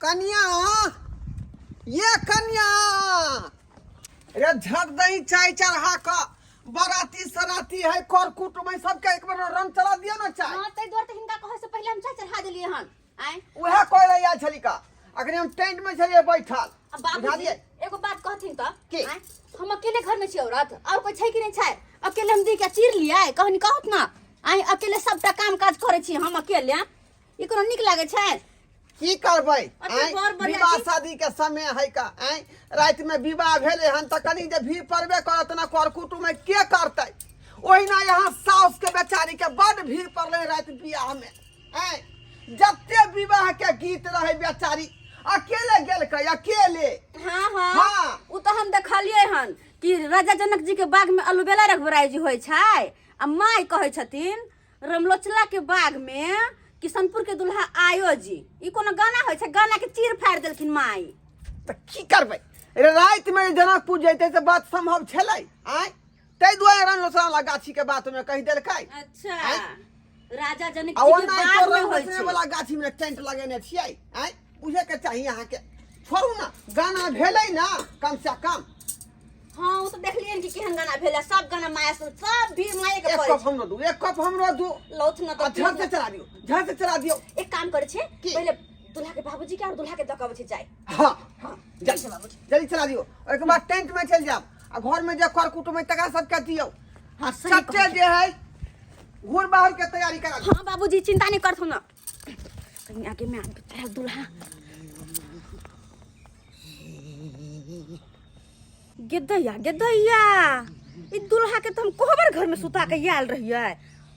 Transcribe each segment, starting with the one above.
कनिया, ये कनिया रे, झट दही चाय चढ़ा क बराती सराती है, कर कुटुम है, सबके एक बार रंग चला दियो ना चाय। हाँ, ताहि दुआरे तऽ हिनका कहै से पहिले हम चाय चढ़ा देलियै हन। आँय। उएह कहै लए आयल छली का, अखनी हम टेंट में छलियै बैठल। आ बाबूजी, बुझलियै? एगो बात कहथिन तऽ। की? आँय, हम अकेले घर में छी औरत, और कोई छै कि नहीं छै? अकेले हम दी के चीर लियै, कहनी कहत ना। आँय, अकेले सबटा काम काज करै छी हम अकेले, ई कोनो नीक लागै छै? की करबै? अते आँय, बड़ बढ़िया विवाह छी। शादी के समय है का। आँय, राति में विवाह भेलै हन तऽ कनि जे भीड़ पड़बे करत ना, कर कुटुम में के करतै? ओहिना यहाँ साउस के बेचारी के बड भीड़ पड़लै राति बियाह में। आँय, जते विवाह के गीत रहे बेचारी अकेले गेलकै, अकेले। हाँ हाँ। हाँ। उ तऽ हम देखलियै हन कि राजा जनक जी के बाग में अलबेला रघुराय जी होइ छै, आ माय कहै छथिन रमलोचला के बाग में किशनपुर के दुल्हा आयो जी। ई कोनो गाना होइ छै? गाना के चीर फाड़ि देलखिन माई। तऽ की करबै रे, राति में जनकपुर जैते से बात संभव छलै? आँय, ताहि दुआरे रमलोचना वाला गाछी के बात में कहि देलकै। अच्छा। आँय? राजा जनक आ जी के ओना बाग तो में होइ रमलोचने छै वाला गाछी में टेंट लगेने छियै। आँय, बुझे के चाही अहाँके। छोड़ू ना, गाना भेलै ना कम से कम। हाँ, ओ तऽ देखलियै कि केहन गाना भेलै, सब गाना माया सुन, सब भीड़ माया के एक पड़ै कप छै। हमरो दू, एक कप हमरो दू। लौथ न आ तऽ झट से चला दियौ, झट से चला दियौ। एक काम करै छै। की? पहिले दुल्हा के बाबूजी के और दुल्हा के दऽ के अबै छै चाय। हाँ हाँ, ठीक छै बाबूजी। जल्दी चला दियौ, ओहिके बाद टेंट में चलि जायब आ घर में जे कर कुटुम है तकरा सबके दियौ। हाँ, सही सच्चे कहै जे है घूर बाहर के तैयारी करा दियौ। हाँ बाबूजी, चिंता नहीं करथुन ना। कहीं आगे में आगे चढ़ दुल्हा गेदैया गेदैया, ई दुल्हा के तऽ हम कोहबर घर में सुता के आयल रहियै,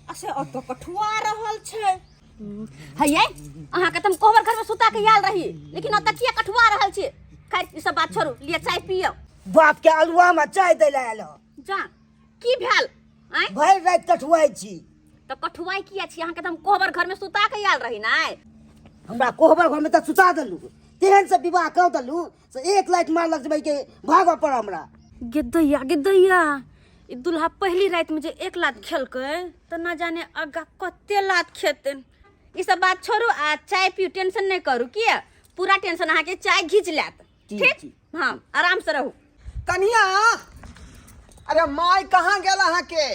आ से ओतऽ कठुआ रहल छै। हैयै, अहाँ के तऽ हम कोहबर घर में सुता के आयल रही, लेकिन ओतऽ किया कठुआ रहल छी? खैर, ई सब बात छोड़ू, लिअ चाय पियौ। बाप के अलुआ में चाय दै लए आयल हँ। जा, की भेल? आँय? भरि राति कठुआइ छी। तऽ कठुआइ किया छी? अहाँ के तऽ हम कोहबर घर में सुता के आयल रही ने। हमरा कोहबर घर में तऽ सुता देलू, तेहन से विवाह कऽ देलू से एक लाइट मारलक जे भाई के भागऽ पड़ हमरा। गेदैया गेदैया, ई दुल्हा पहली राति में जे एक लात खेलकै तऽ ना जाने आगा कते लात खेतै। ई सब बात छोड़ू आ चाय पियू, टेंशन नहीं करू। किया पूरा टेंशन अहाँके चाय घीच लेत। ठीक, ठीक? ठीक। हाँ, आराम से रहू। कन्या, अरे माय कहाँ गेल अहाँके?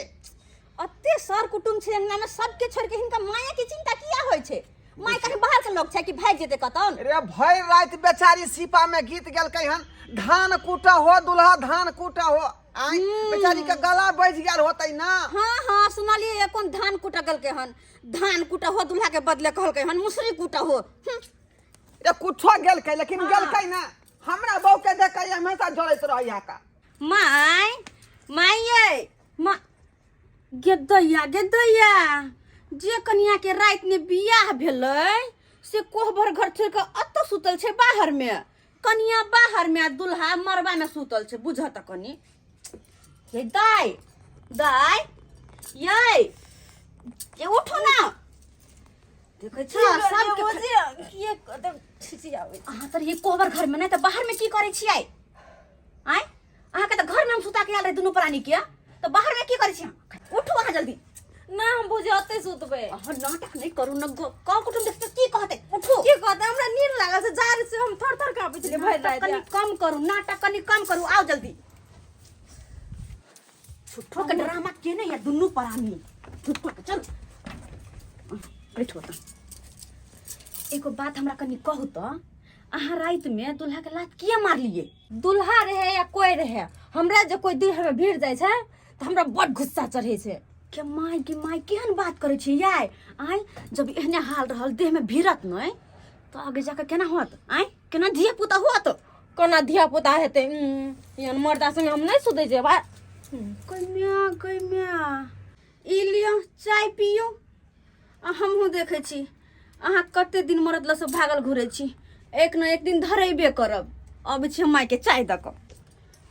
अते सर कुटुम छै अंगना में, सबके छोड़ के हिनका माया के चिंता किया होइ छै? माय कहीं बाहर के लोग छै कि भागि जेतै कतौ? रे, भरि राति बेचारी सीपा में गीत गेलकै हन, धान कूटा हो दुल्हा धान कूटा हो। आँय, बेचारी के गला बजि गेल होतै ना। हाँ हाँ, सुनलियै, कोन धान कूटा गेलकै हन? धान कूटा हो दुल्हा के बदले कहलकै हन मुसरी कूटा हो। रे, कुछो गेलकै लेकिन हाँ। गेलकै ना। हमरा बहू के देख के हमेशा जरैत रहै का। माय माय ये मा, गेदैया गेदैया, जे कनिया के राति में बियाह भेलै से कोहबर घर छोड़ के अतऽ सुतल छै बाहर में। कनिया बाहर में आ दुल्हा मरबा में सुतल छै। बुझ तऽ कनी। ये दाय दाय, ये ये उठो ना, देखै छ सबके। अहाँ तर ये कोहबर घर में नहीं तऽ बाहर में की करै छियै? आँय, अहाँके तऽ घर में हम सुता के आयल रही दुनू प्राणी के, तऽ बाहर में की करै छी? उठू अहाँ जल्दी। ना, हम बुझे ओतै सुतबै। अहाँ नाटक नहीं करू न, कौ कुटुम देखते की कहते? उठू। की कहते? हमरा नींद लागल छै, जार से हम थर थर कांपै छलियै भरि नाटक राति। कनी कम करू, नाटक कनी कम करू, आउ जल्दी। झूठो के ड्रामा केने या दुनू प्राणी, झूठो के। चल बैठो। तऽ एगो बात हमरा कनी कहू तऽ, अहाँ राति में दुल्हा के लात किया मारलिए? दुल्हा रहे या कोई रहे, हमरा जे कोई देह में भीड़ जाइ छै तऽ हमरा बड गुस्सा चढ़ै छै। के माय के माय, केहन बात करै छी याय? आय, जब एहने हाल रहल, देह में भीड़त नहीं तऽ आगे जाके केना होत? आय, केना धिया पुता होत? कोना धिया पुता हेतै? एहन मर्दा संगे हम नहि सुतै जेबै। कन्या कन्या, ई लिअ चाय पियौ, आ हमहूँ देखै छी अहाँ कते दिन मरद लग से भागल घुरै छी, एक न एक दिन धरेबे करब। अबै छी हम मायके चाय दऽ कऽ।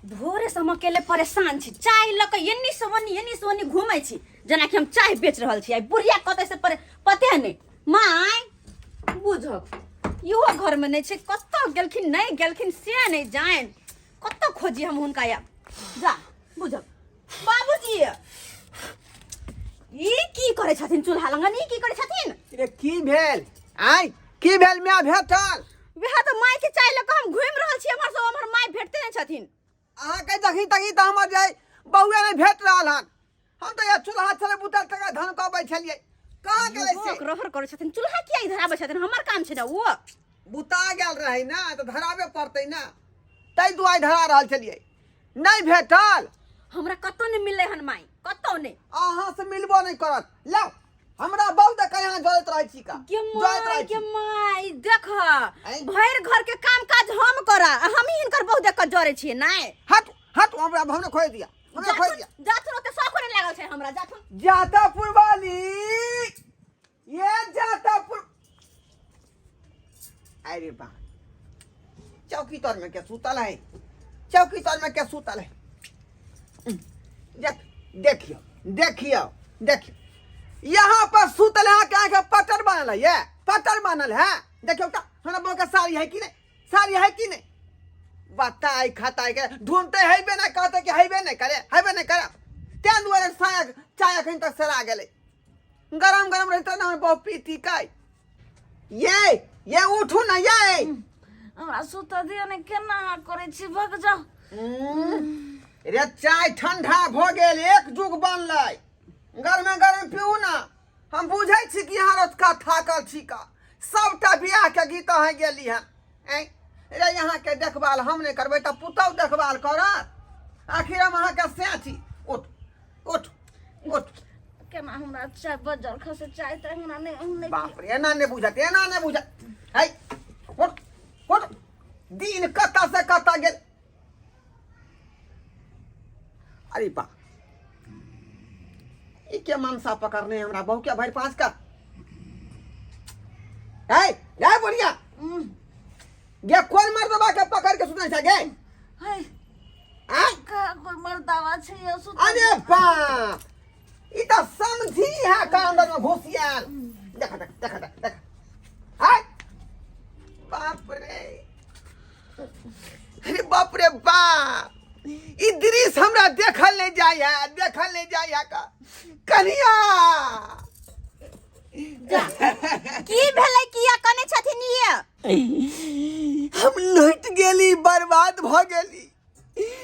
भोरे से हम अकेले परेशान छी, चाय लऽ कऽ एन्नी से ओन्नी एन्नी से ओन्नी घूमै छी जेनाकि हम चाय बेच रहल छी। आइ बुढ़िया कतऽ से परे पते नहि। माय बुझक इहो घरमे नहि छै, कतऽ गेलखिन नहि गेलखिन से नहि जानि, कतऽ खोजी हम हुनका आब। जा बुझक बाबूजी, ई की करै छथिन चूल्हा लगन? ई की करै छथिन? रे, की भेल? आँय, की भेल? माय भेटल? वएह तऽ अहाँके जखी तखी तऽ हमर जे बहुए नहि भेट रहल हन। हम तऽ यहाँ चूल्हा छलै बुतल तक धन कबै छलियै, कहाँ गेलै से? रहर करै छथिन चूल्हा, किया इधर आबै छथिन? हमर काम छै ने ओ। बुता गेल रहै ने तऽ धराबे पड़तै ने, ताहि दुआरे धरा रहल छलियै, नहि भेटल। हमरा कतौ नहि मिललै हन माई, कतौ नहि। अहाँ से मिलबो नहि करत। लाउ हमरा बहुत देख यहाँ जरैत रहै छी का गे जरैत माय रहै गे छी। माय, देख ऐं? भरि घर के काम काज हम करा, हम ही हिनकर बहुत देख के जरे छियै नै। हट हट, हमरा हमरा खोइ दिया, हमरा खोइ दिया। जाथुन, ओते शौक नहि लागल छै हमरा, जाथुन। जातापुर वाली, ये जातापुर, अरे बा चौकी तर में क्या सुतल है? चौकी तर में क्या सुतल है? देख देखियो देखियो देखियो, यहाँ पर सुतल है। क्या के पटर बनल है? ये पटर बनल है। देखियो तो हमरा बहू के साड़ी है कि नहीं? साड़ी है कि नहीं? बताई खताई के ढूंढते है बे ना, कहते कि हैबे नहीं करे, हैबे नहीं करे। तें दुआरे साया चाय अखन तक सरा गेलै। गरम गरम रहते ना बहु पीती काय। ये उठू ना ये। हमरा सुतऽ दिअ ने, केना अहाँ करै छी, भग जाउ। रे चाय ठंडा भ गेल, एक जुग बनलै, गरमे गरम पीऊ ना। हम बुझै छी कि यहाँ रतका थाकल छी का, सबटा बियाह के गीत अहाँ गेली हन। ऐं रे यहाँ के देखभाल हम नहीं करबै तऽ पुतहु देखभाल करत? आखिर हम अहाँके सैं छी। उठ उठ उठ। केना हमरा चाय बजल खसे, चाय तऽ हमरा नहि, हम नहि। बाप रे, एना नहि बुझत, एना नहि बुझत है। उठ उठ, दिन कतऽ से कतऽ गेल। अरे बा, ई के मनसा पकड़ने हमरा बहु के भरि पाँच का। है गे बुढ़िया गे, कोन मर्दबा के पकड़ के सुतै छै गे? है आँय? कहाँ कोइ मर्दावा छै यौ सुतऽ। अरे बाप, ई तऽ समझी है का अंदर में घुसियाल। देख देख देख देख देख, हाय बाप रे, अरे बाप रे बाप, ई दृश्य हमरा देखल नहीं जाय है, देखल नहीं जाय है का कन्हैया। की भेलै, किया कने छथिन ये? हम लुटि गेली, बर्बाद भ गेली,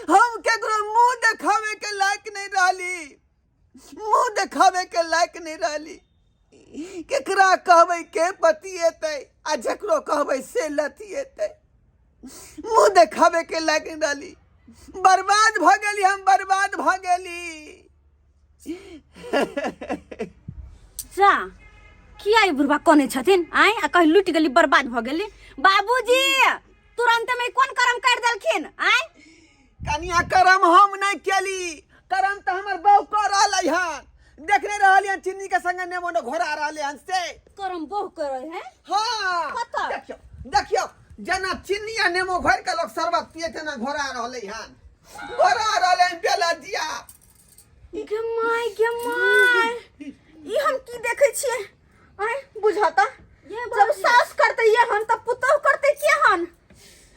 हम केकरो मुंह देखावे के लायक नहीं रहली, मुंह देखावे के लायक नहीं रहली। केकरा कहबै के बतिएतै, आ जकरो कहबै से लतिएतै। मुंह देखावे के लायक नहीं रहली, बर्बाद भ गेली हम, बर्बाद भ गेली। जा किया ई बुढ़बा कने छथिन आय, आ कहीं लुटि गेली, बर्बाद भऽ गेली। बाबूजी तुरंत में कोन कर्म कर देलखिन आय? कनिया करम हम नहीं केली, करम तऽ हमर बहू कर रहलै हन। देखने रहलियै हन चीनी के संगे नेबो ने घोरा रहलै हन से। करम बहु करे है? हाँ। कतऽ? देखियौ देखियौ, जेना चीनी आ नेबो घोरि के लोक शरबत पिए तेना घोरा रहलै हन, घोरा रहलै हन बेला जिया। गे my गे my, ई हम की देखै छियै आय? बुझता जब सास करते ये हन तऽ पुतोह करते के हन?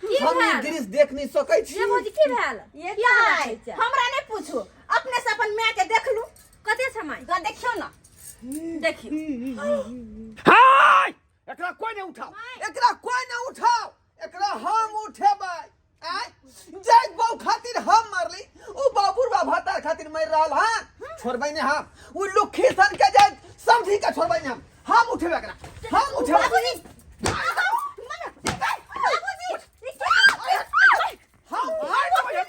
हम ई दृश्य देख नहीं सकै छी। ये भौजी की भेल? ये किया काय? हल्ला छै? हमरा नहि पूछू, अपने से अपन माय के देख लू। कते छै माय? ग देखियौ ना, देखियौ। हाय, एकरा कोई नहीं उठाओ, एकरा कोई नहीं उठाओ, एकरा हम उठेबै। आय जाय बहू खातिर हम मरली, उ बाबुरबा भतार खातिर मर रहल हन। छोड़बै नहीं हम उ लुखी सन के, जाय समझी के छोड़बै नहीं हम। हम उठेबै एकरा, हम उठेबै। बाबूजी, बाबूजी, हम उठाय देबै,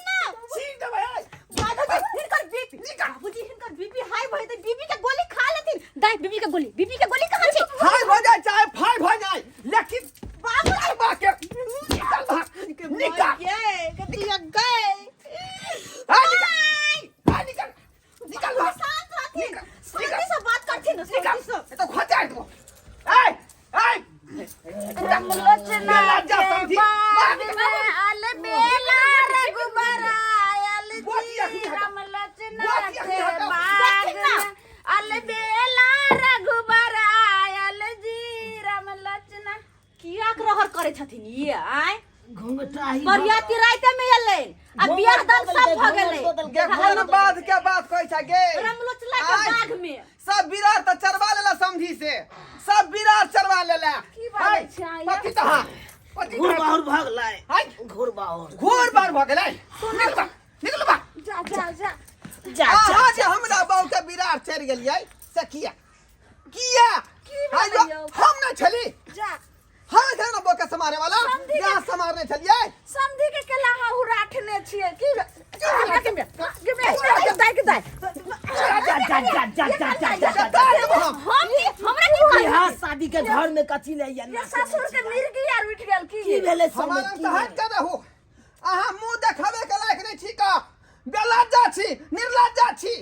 छीन देबै। आय बाबूजी हिनकर बीपी, बाबूजी हिनकर बीपी हाई भऽ जेतै, बीपी के गोली खा लेथिन। दाइ बीपी के गोली, बीपी के गोली कहाँ छै? हाई हो जाए चाहे फाई हो जाए, लेकिन बाबू बा के निकल बाहर, निकल। ये गतिया गए। हाय, निकल हाय, निकल निकल बाहर। शांत रहथिन, निकल, शांति निकल। से बात करथिन, निकल। शांति से। ये तो खा जाए तू। ए ए रामलोचना बेलज्जा के समझी। बाग में आल बेला रघुबर आयल बोती जी। अखनी हटाओ। रामलोचना बोती अखनी के हटाओ। बाग देखिन ना। में आल बेला रघुबर आयल जी, रामलोचना। किया के रहर करै छथिन ये आय? घूंघटा ही बरियाती राइते में एलनि आ बियाह दान सब भऽ गेलै। गे कोन बात के बात कहै छ गे? रामलोचना के आय। बाग में सब बिरार तऽ चरवा लेला समझी से, सब बिरार चरवा लेला। की बाजै छी अहाँ यौ? पति तऽ हाँ, पति घूर तऽ बाहुर भऽ गेलै। हाय। घूर बाहुर, घूर बार भऽ गेलै। निकल। निकलू बाहर। जा जा जा। जा जा। अहाँ जे हमरा बाबू के बिरार चढ़ि गेलियै से किया किया? की आइयो, भेलै यौ? हम नहि छली। जा। हम थे ना बोके समारे वाला। समधी के- यहाँ समारने छलियै। समधी के केला अहाँ हुराठने छियै की? गे गे दाइ के दाइ। जा जा जा जा जा जा जा जा। कटा देबो हम। हम की, हमरा की कहै? बियाह शादी के घर में कथी ले ये ये ससुर के मिर्गी आर उठि गेल की? की भेलै समझ हमारा की तऽ हटि भेलै? के रहू। अहाँ मुँह देखाबै के लायक नहि छी का, बेलज्जा छी, निर्लज्जा छी।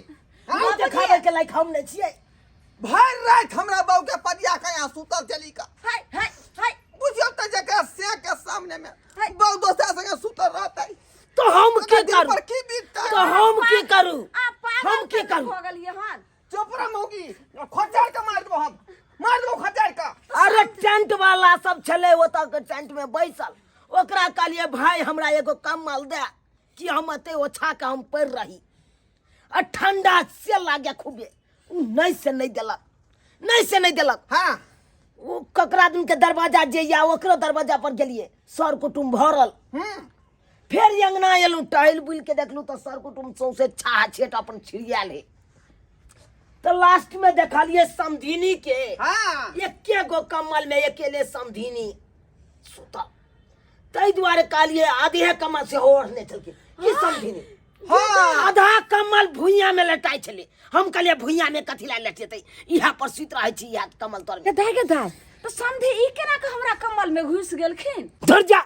मुँह देखाबै के लायक हम नहि छियै? भरि राति हमरा बहू के पदिया के यहाँ सुतल चली का। हाय हाय हाय। बुझियौ तऽ जकरा से के सामने में बहु दोसरा संगे सुतल रहतै तो हम की ओकरा दिल करू? पर की बीततै? तो हम की करू? आ पागल हम की तऽ करू? भऽ गेलियै हन। चुप रह मौगी, खोचार के मार देबो हम, मार देबो खोचार के। अरे टेंट वाला सब छलै ओतऽ के टेंट में बैसल, ओकरा कहलियै भाई हमरा एगो कम्बल दे कि हम एते ओछा के हम पड़ि रही आ ठंडा से लागे खूबे। उ नहि से नहि देलक, नहि से नहि देलक। हाँ। ओ ककरा दिन के दरवाजा जे या ओकरो दरवाजा पर गेलियै, सर कुटुम्ब भरल। फेर अंगना एलहुँ, टहल बुलि के देखलहुँ तऽ सर कुटुम्ब सौंसे छाह छेट अपन छिड़ियाल है। तऽ लास्ट में देखलियै समधिनी के। हाँ। एके गो कम्बल में अकेले समधिनी सुतल। ताहि दुआरे कहलियै आधे कम्बल सेहो ओढ़ने छलखिन की समधिनी। हाँ। आधा कम्बल भुइयां में लटाइ छलै। हम कहलियै भुइयां में कथी लए लटेतै, इएह पर सुति रहै छी इएह कम्बल तर में। गे दाइ, गे दाइ, तऽ समधी ई केना के हमरा कम्बल में घुसि गेलखिन? धुर जा।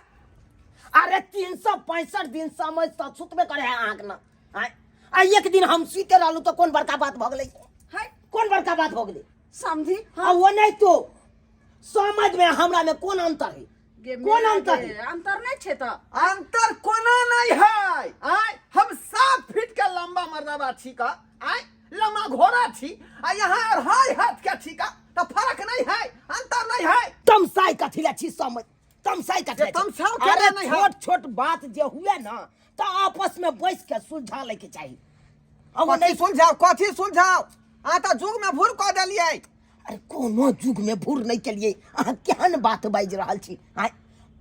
अरे 365 दिन समझ तऽ सुतबे करे है अहाँके न। आँय, आ एक दिन हम सुते रहलहुँ तऽ कोन बड़का बात भऽ गेलै? हाय। कोन बड़का बात भऽ गेलै? समधी। आ ओ नहि तो समझ में हमरा में कोन अंतर है? गे कोन मेरा अंतर गे, है? अंतर नहि छै तऽ। अंतर कोनो नहीं है। आय हम 7 फीट के लंबा मर्दाबा छी का, आय लंबा घोड़ा छी, आ यहाँ अढ़ाई हाथ के छी का, तो फर्क नहीं है, अंतर नहीं है। तमसाई कथी ले छी समझ, तमसाई कथी ले छी? तमसाओ के अरे नहीं है। छोट छोट बात जे हुए ना तो आपस में बैस के सुलझा ले के चाही। आ वो कथी नहीं सुलझाओ, कथी सुलझाओ? आ तऽ जुग में भूर कऽ देलियै। अरे कोनो जुग में भूर नहीं केलियै। अहाँ केहन बात बाजि रहल छी? आँय,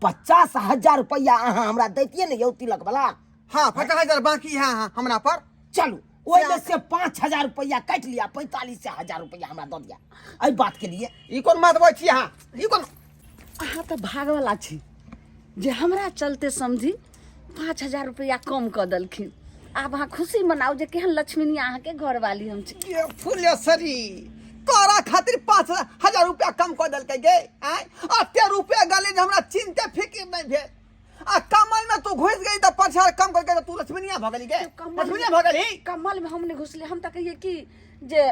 50,000 रुपैआ अहाँ हमरा दैतियै ने यौ तिलक वाला। हाँ, 50,000 बाकी है। हाँ, हमरा पर। चलू ओहिमे से 5,000 रुपैआ काटि लिया, 45,000 रुपैआ हमरा दऽ दिया एहि बात के लिए। ई कोन बात बजै छी अहाँ? ई कोन? अहाँ तऽ भागवला छी जे हमरा चलते समझी 5,000 रुपैआ कम कऽ देलखिन। आब अहाँ खुशी मनाउ जे केहन लक्ष्मीनिया अहाँके घरवाली हम छी। ये फुलेसरी, तोरा खातिर 5,000 रुपया कम कऽ देलकै गे। आँय, अते रुपया गेलै जे हमरा चिन्ते फिकिर नहि भेल, आ कमल में तू घुसि गेली तऽ 5,000 कम करके तऽ तू लक्ष्मीनिया भऽ गेली गे। कमल में- लक्ष्मीनिया भऽ गेली। कमल में हम नहि घुसली। हम तऽ कहियै कि जे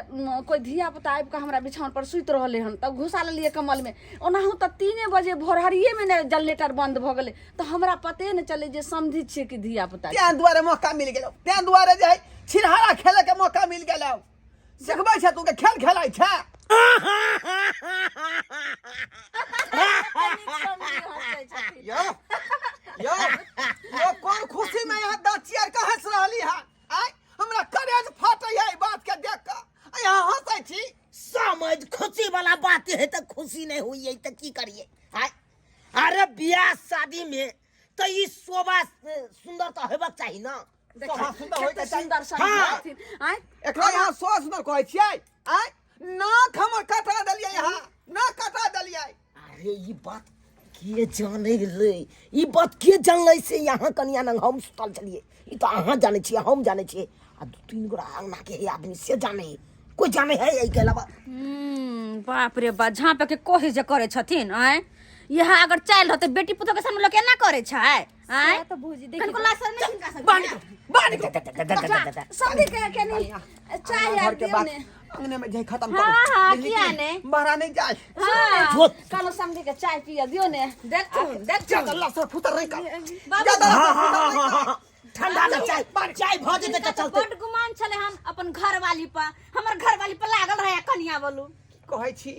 कोइ धिया पुता आबि कऽ हमरा बिछाओन पर सुति रहलै हन तब घुसा लेलियै कमल में। ओनाहु तऽ 3 बजे भोरहरिये में ने जनरेटर बंद भऽ गेलै तऽ हमरा पते नहि चलै जे समधी छियै कि धिया पुता छियै। तें दुआरे मौका मिल गेलौ, तें दुआरे जे है छिनहारा खेले के मौका मिल गेलौ। सिखबै छै तू के खेल खेलै छै। यो यो यो, कोन खुशी में यहाँ दचियर के हंस रहली है? आय हमरा करेज फाटे है ई बात के देख के, आ यहाँ हंसै छी। समझ खुशी वाला बात है तऽ खुशी नहीं हुई है तऽ की करिए? आय अरे बियाह शादी में तऽ ई शोभा सुंदर तऽ हेबाक चाही ना। शोभा सुंदर होइके कते चाही। सुंदर समधी हाँ। छथिन। आँय एकरा यहाँ सौ सुंदर कहै छियै? आय नाक हमर कटा देलियै यहाँ, नाक कटा देलियै। अरे ई बात के जानै रे, ई बात के जानलै से यहाँ कनिया नंग हम सुतल छलियै, ई तऽ अहाँ जानै छियै, हम जानै छियै, आ 2-3 गोरा अंगना के है आदमी से जानै है, कोइ जानै है एहिके अलावा? बाप रे बाप, झाँप के कोशिश जे करै छथिन। आँय, यह अगर चालि रहतै बेटी पुतोह के सामने लोक एना करै छै? आँय, सएह तऽ भौजी देखी। कनिको लाज शरम नहि हिनका सबके? बाहर निकल, बाहर निकल। समधी के कनी चाय घर आर के दियौ बात ने। अंगने में जाई खत्म करू। हाँ, हाँ, बुझली किया कि? ने? बाहर नहीं जाए। हाँ। जोत। कहलहुँ समधी के चाय पिय दियौ ने। देखथुन देखथुन। ज्यादा लसर फुसर नहीं कर, बाबू। ज्यादा हाँ लसर हाँ फुसर हाँ नहीं हाँ कर। हाँ, ठंडा में चाय चाय भऽ जेतै तऽ हिनका तऽ चलतै। बड्ड गुमान छलै हन अपन घरवाली पर, हमर घरवाली पर लागल रहै कनिया बोलू। कहै छी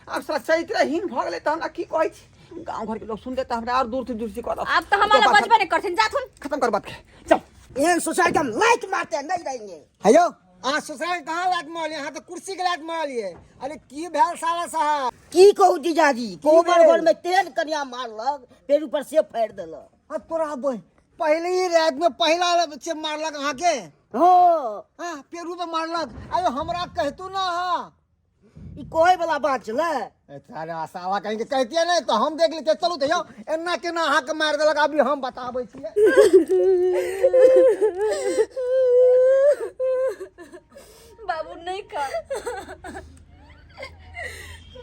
आब साला चरित्रहीन भऽ गेलै तऽ हमरा की कहै छी, गाँव घर के लोग सुनते तऽ हमरा और दूर से दूर से करत। आब तऽ हमरा लग बजबे नहि करथिन, जाथुन। खत्म कर बात के, चल। एहन सोसाइटी हम लाइट मारते नहीं रहेंगे। हेयो अहाँ ससुराल कहाँ लात मारलियै? अहाँ तऽ कुर्सी के लात मारलियै। अरे की भेल साला साहब? की कहू जीजाजी, कोबर भेल? घर में तेल कनिया मारलक, फेर ऊपर से फाड़ि देलक। आ तोरा बहिन पहले ही रात में पहिला से मारलक अहाँके? हो। हाँ, पेरू पे मारलक। अरे हमरा कहतू ना। हाँ, ई कहै वाला बात छलै? अरे साला कहीं के कहतियै नहीं तो हम देख लेते। चलू तो यौ, एना केना अहाँके मारि देलक, अभी हम बताबै छियै। बाबू, नहीं कर।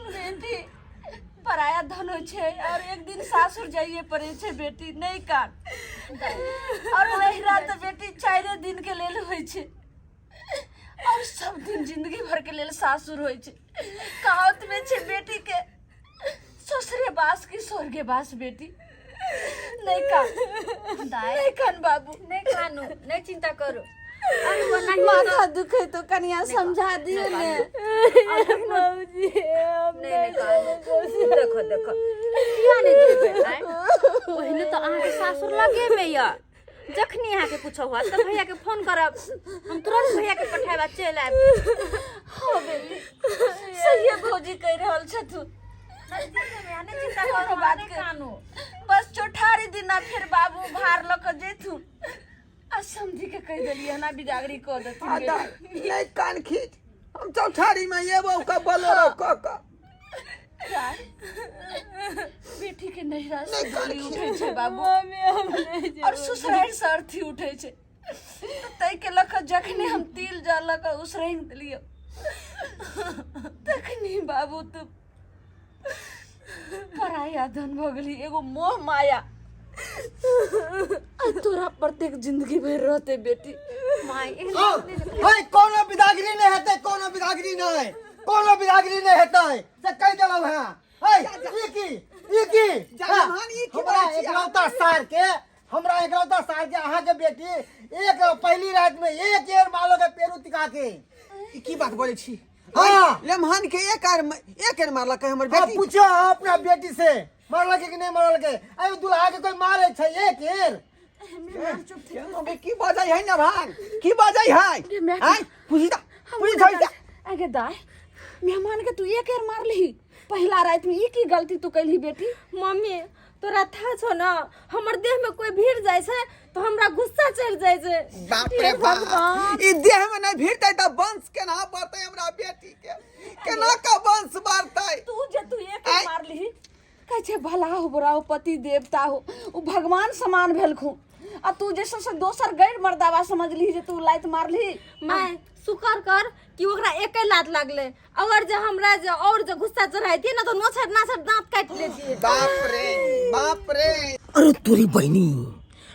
बेटी पराया धन होइ छै और एक दिन सासुर जाइए पड़े छै। बेटी, नहीं कान। और नहिरा तऽ बेटी चारिे दिन के लेल होइ छै और सब दिन जिंदगी भर के लेल सासुर होइ छै। कहावत में छै, बेटी के ससुरे बास की स्वर्गे बास। बेटी, नहीं कान। दाइ। नहीं कान बाबू। नहीं कानू, नहीं चिंता करू। अरे वो नहीं। माथा दुखे तो कनिया समझा दियो ने। बाबूजी, हम नहीं नहीं कानू। देखो देखो, किया नहीं जेबै आँय? ओहिने तऽ अहाँके सासुर लगेमे यऽ। जखनी अहाँके कुछो हुआ तऽ भैया के फोन करब, हम तुरंत भैया के पठायब आ चलि आयब। हाँ बेटी, सहिए भौजी कहि रहल छथु। नजदीकेमे यऽ, नहि चिंता कोनो करू। बात नहि के कानू। बस चौठारी दिना फेर बाबू भार लऽ कऽ जेथु आ समझी के कहि देलियै ना, बिदागरी कऽ देथिन। आ दाइ, बेटी। नहीं कान खींच, हम चौठारी में एबो का बोलेरो क क। बेटी के नैहरा से नहीं कान डोली खींच। उठै छै बाबू मम्मी, हम नहीं जेबै। और ससुरारि से अर्थी उठै छै। ताहि के लऽ कऽ जखने हम तिल जल लऽ कऽ उसरैग देलियै, तखनी बाबू तू पराया धन भऽ गेली। एगो मोह माया आ तोरा प्रत्येक जिंदगी भरि रहते बेटी। माय, एहन हाँ, है, कोनो बिदागरी नहीं हेतै, कोनो बिदागरी नहीं, कोनो बिदागरी नहीं हेतै से कहि देलहुँ। हेँ है, ई की, ई की? जा, हाँ, मेहमान, ई की हमरा बात छी? एकलौता सार के, हमरा एकलौता सार के अहाँके बेटी एक पहली रात में एक एर मालो के पेरू टिका के। ई की बात बोलै छी? हाँ। लेमहान के एक आर एक आर मारलक हमर हाँ, बेटी? पूछो अहाँ अपना बेटी से, मारलक कि नहीं मारलक। अरे दुल्हा के कोई मारे छै एक एर? केना की बजै है नभान, की बजै है? रे आय पूछी ता, पूछी थोड़ी ता। आगे दाय, मेहमान के तू एक एर मारलही पहिला राति में, ई की गलती तू कैलही बेटी? मम्मी, तोरा था छौ न, हमर देह में कोई भीड़ जाइ छै तऽ हमरा गुस्सा चढ़ि जाइ छै। बाप रे बाप, ई देह में नहीं भिड़तै तऽ वंश केना बढ़तै? हमरा बेटी के केना का वंश बढ़तै? तू जे तू एक आय। मारलही, कहै छै भला हो बुरा हो पति देवता हो, ओ भगवान समान भेलखुन आ तू जे सबसे दोसर गैर मर्दावा समझलिही जे तू लात मारलही। माय, शुक्र कर कि ओकरा एके लात लागलै। अगर जे हमरा जे और जे गुस्सा चढ़ाइतियै ने तऽ नोचर नाचर दाँत काटि लेतियै। बाप रे बाप रे। अरे तोरी बहिनी,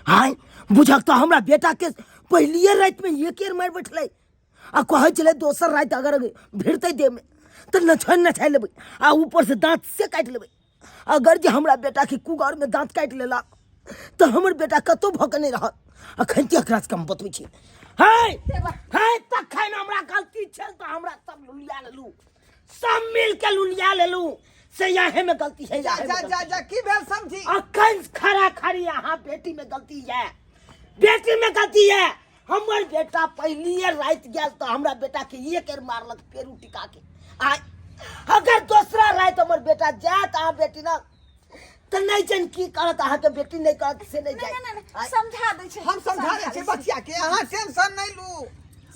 आय बुझक तऽ हमरा बेटा के पहिलिए रातिमे एक बेर मारि बैठलै आ कहै छलै दोसर राति अगर भिड़तै देहमे तऽ नछै नछाइ लेबै आ ऊपर से दाँत से काटि लेबै। अगर जे हमरा बेटा के कुगर में दाँत काटि लेलक तऽ हमर बेटा कतहु भऽ के नहि रहत। अखन के एकरा हम बतबै छी। है है, तखन हमरा गलती छल तऽ हमरा सब लुलिया लेलू, सब मिल के लुलिया लेलू से याहे में गलती है। जा याहे में जा गलती। जा जा, की भेल समझी? अखन खरा खरी यहाँ बेटी में गलती है, बेटी में गलती है। हमर बेटा पहलिए राति गेल तऽ हमरा बेटा के एक बेर मारलक पेरू टिका के। आ अगर दोसरा राति हमर बेटा जायत अहाँ बेटी ना तऽ नहीं जान की करत अहाँके बेटी, नहीं करत से नहीं जाय। नहीं, नहीं, समझा दै छै। हम समझा दै छी बच्चिया के, अहाँ टेंशन नहीं लू,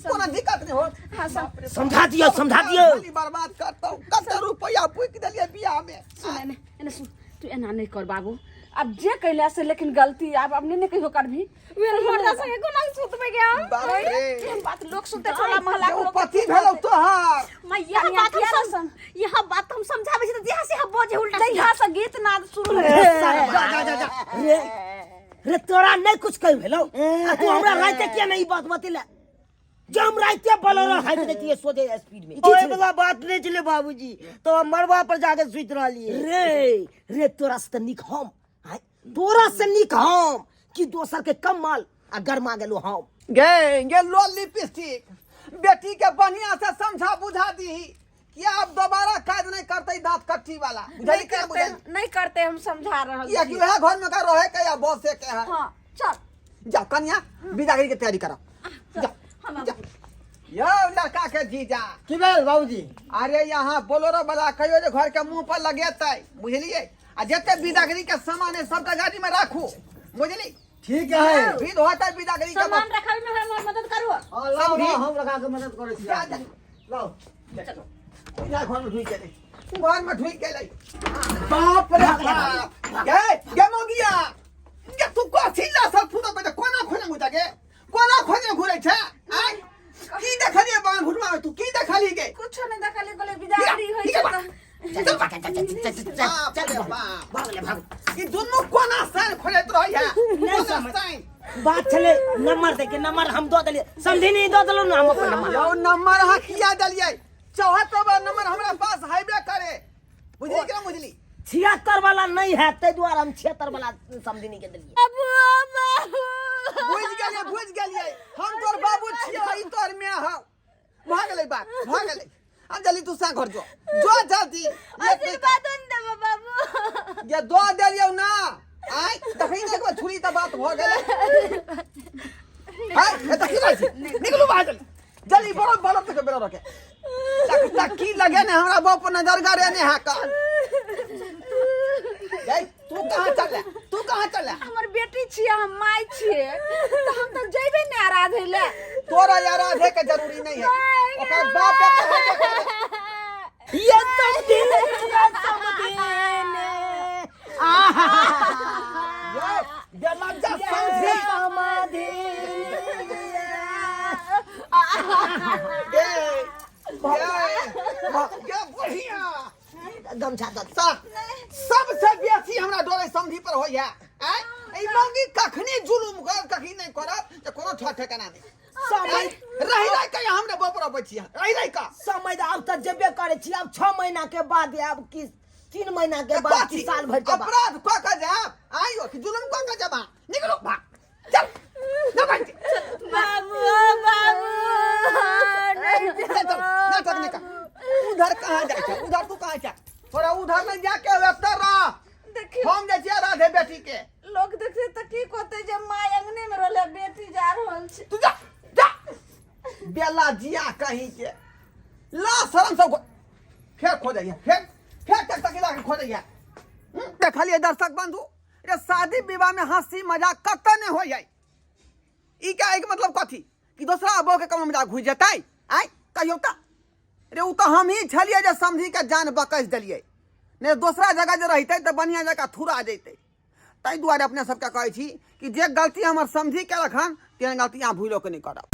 कोनो दिक्कत नहीं होत। हाँ, समझा दियौ, समझा दियौ। खाली बर्बाद करतौ, कते रुपया फूकि देलियै बियाह में। सुन, एने एने सुन, तू एना नहीं कर बाबू। अब जे कैला से लेकिन गलती आब अपने नहीं कहियो करभी। मर्दा संगे कोना सुतबै गे हम? बाप रे। एहन बात लोग सुनते, टोला मोहल्ला के जे लोग पति भेलौ तोहार। माय, यह कनिया बात हम किया यह बात हम समझाबै छी तऽ जहाँ से बजे उल्टा जहिया से गीत नाद शुरू रे भेल। जा जा जा जा रे रे, तोरा नहीं कुछ कहि भेलौ आ तू हमरा राते किया नहीं बात बतेला? जे हम राते बोलेरो हाइट देतियै सोझे स्पीड में। ओए वाला बात नहीं छलै बाबूजी, तो हम मरबा पर जाके सुति रहलियै। रे रे, तोरा से तऽ नीक हम आँय, तोरा से नीक हम कि दोसर के कम माल आ गरमा गेलू हम। गे गे लो लिपस्टिक, बेटी के बढ़िया से समझा बुझा दीही कि आब दोबारा काज नहीं करते दांत कट्ठी वाला। बुझली? नहीं के करते। बुझली? नहीं करते, हम समझा रहल किया कि छी। वएह घर में का रहे के या बसे के है। हाँ, चल। जा कन्या, बिदागरी के तैयारी करा, जा जा। यौ लड़का के जीजा। की भेल बाबूजी? अरे यहाँ बोलेरो वाला कहियो जे घर के मुंह पर लगेतै, बुझलियै? आ जते बिदागरी के सामान है सबके गाड़ी में राखू, बुझली? ठीक है। विध होतै बिदागरी के। सामान रखावे में हमर मदद करू। हाँ, लाओ लाओ, हम लगा के मदद करै छी। जा, जा। लाओ, इधर घर में ढुकि गेलै, घर में ढुकि गेलै। बाप रे बाप! गे गे मोगिया गे, तू कथी ला सब फुटो पे कोना खोजे घुटा के कोना खोजे घुरै छै? आय, की देखलियै बांध घुटवा में? तू की देखली गे? कुछो नहि देखलियै, कहलियै बिदागरी होइ छै तऽ। बाप रे बाप! भऽ गेलै, भागू। ई दुनू कोना साइन खोजैत रहैया, कोना साइन? बात छलै नंबर दे के, नंबर हम दऽ देलियै, समधिनी दऽ देलहुँ ने हम अपन नंबर। यौ, नंबर अहाँ किया देलियै? 74 वाला नंबर हमरा पास हैबे करे, बुझली कि ना बुझली? 76 वाला नहीं है, ताहि दुआरे हम 76 वाला समधिनी के देलियै। बाबू, बाबू। बुझि गेलियै, बुझि गेलियै। हम तोर बाबू छियौ, ई तोर माय हौ। भऽ गेलै बात, भऽ गेलै। आब जल्दी तू सा घर जो, जो जल्दी। आशीर्वाद नहीं देबो बाबू। ये दऽ देलियौ ना। आय देखी ने, एक बार छुरी तऽ बात भऽ गेलै। हाय, एतऽ की करै छी? निकलू बाहर जल्दी जल्दी। बड़ो बड़ो तक बेरो रखे तक तक की लगे ने हमरा बाप पर नजर गरे ने है का। ए, तू कहाँ चल, तू कहाँ चल? हमर बेटी छियै, हम माय छियै, तऽ हम तऽ जेबै ने आराधे लए। तोरा यार राधे के जरूरी नहीं है, ओकर बाप के कहबे करे। ये समधिन, ये समधिन, आहा। ये बेलज्जा समझी। ये समधिन। ए ए ये बढ़िया गमछा दऽ। सबसे बेसी हमरा डरे समझी पर होइया। आँय, ई मौगी कखनी जुलुम कर, कखनी नहीं करत, तऽ कोनो ठोर ठेकाना नहीं। समय रहि रहि के हमरा बाप रबै छी, रहि रहि के। समय आब तऽ जेबे करै छी, आब 6 महीना के बाद आब कि 3 महीना के बाद कि कथी? साल भर के बाद। अपराध कऽ के जायब आइयो कि जुलुम कऽ के जाब? निकलो, भाग, चल ना भाग। बाबू, बाबू, नहीं। चल चल, नाटक नहीं कर। उधर कहाँ जाइ छै? उधर तू कहाँ जा? थोड़ा उधर नहीं जाके, एतऽ रह। देखियौ। हम जाइ छियै राधे बेटी के। लोक देखते तऽ की कहते जे माय अंगने में रहले, बेटी जा रहल छै। तू जा जा। बेला जिया कहीं के ला शरम सब फेर खोजैया, फेर फेर तक तक के खोजैया। देखलियै दर्शक बंधु रे, शादी विवाह में हंसी मजाक कतऽ नहीं होइ है। ई का एक मतलब कथी कि दोसरा बहू के कमर मजाक घुसि जेतै? आँय, कहियौ तऽ रे। ओ तऽ हमही छलियै जे समझी के जान बकसि देलियै, नहि दोसरा जगह जे रहितै तऽ बढ़िआँ जकाँ थुरा जैतै। ताहि दुआरे अपने सबके कहै छी कि जे गलती हमर समझी केलक हन, तेहन गलती अहाँ भूलो के नहि करब।